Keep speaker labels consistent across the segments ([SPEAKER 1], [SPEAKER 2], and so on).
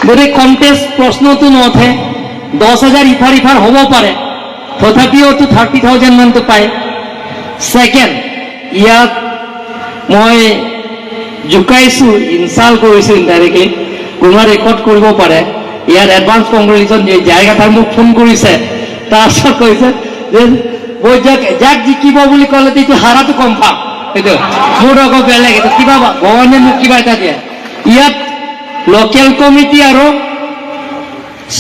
[SPEAKER 1] গতিকে কণ্টেষ্ট প্ৰশ্নটো নুঠে। 10,000 ইফাৰ ইফাৰ হ'ব পাৰে, তথাপিওতো 30,000 মানটো পায়। ছেকেণ্ড, ইয়াত মই জোকাইছোঁ, ইনচাল্ট কৰিছোঁ ইনডাইৰেক্টলি, কোনোবা ৰেকৰ্ড কৰিব পাৰে। ইয়াত এডভান্স কংগ্ৰেচুলেশ্যন জায়গাটাৰ মোক ফোন কৰিছে, তাৰপিছত কৈছে যে মই যাক যাক জিকিব বুলি ক'লে এইটো হাৰাটো কনফাৰ্ম। সেইটো মোৰ আকৌ বেলেগ, এইটো কিবা ভগৱানে মোক কিবা এটা দিয়ে। ইয়াত লোকেল কমিটি আৰু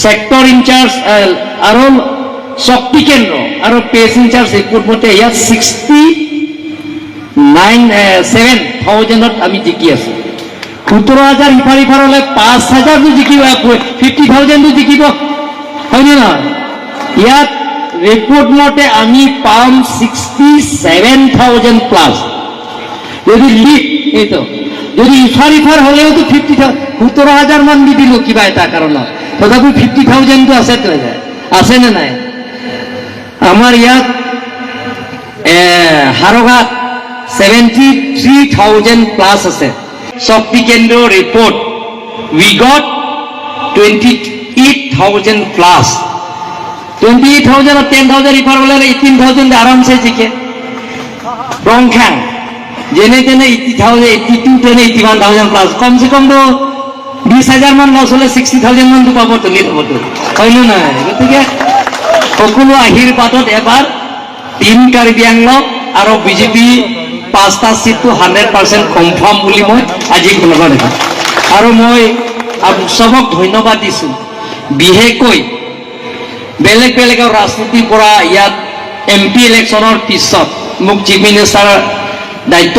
[SPEAKER 1] ছেক্টৰ ইনচাৰ্জ আৰু শক্তি কেন্দ্ৰ আৰু পেজ ইনচাৰ্জ ৰিপৰ্ট মতে ইয়াত 69, 7 থাউজেণ্ডত আমি জিকি আছোঁ। 17,000 ইফাল ইফাল হ'লে 5,000টো জিকিব, 50,000টো জিকিব, হয়নে নহয়? ইয়াত ৰিপৰ্ট মতে আমি পাম 67,000 প্লাছ যদি লিড। এইটো যদি ইফাল ইফাল হ'লেওতো 50, 17,000 মান দি দিলোঁ কিবা এটা কাৰণত, তথাপি 50,000টো আছে, আছেনে নাই? আমাৰ ইয়াত হাৰঘাট 73,000 প্লাছ আছে। শক্তি কেন্দ্ৰ report we got 28,000 plus। 28,000, 10,000 ইফাল হ'লে 18,000 আৰামছে জিকে। ৰংখাং যেনে তেনে 80,000, 82 তেনে 81,000 প্লাছ। কমচে কমতো 20,000 মান লছ হ'লে 60,000 মানটো পাব, তুলি ল'বতো, হয়নে নহয়? গতিকে সকলো আশীৰ্বাদত এবাৰ টীম কাৰ্বি আংলং আৰু বিজেপি পাঁচটা চিটটো 100% কনফাৰ্ম বুলি মই আজি ঘোষণা দিছোঁ। আৰু মই চবক ধন্যবাদ দিছোঁ, বিশেষকৈ বেলেগ বেলেগৰ ৰাজনীতিৰ পৰা ইয়াত এম পি ইলেকশ্যনৰ পিছত মোক চিফ মিনিষ্টাৰ দায়িত্ব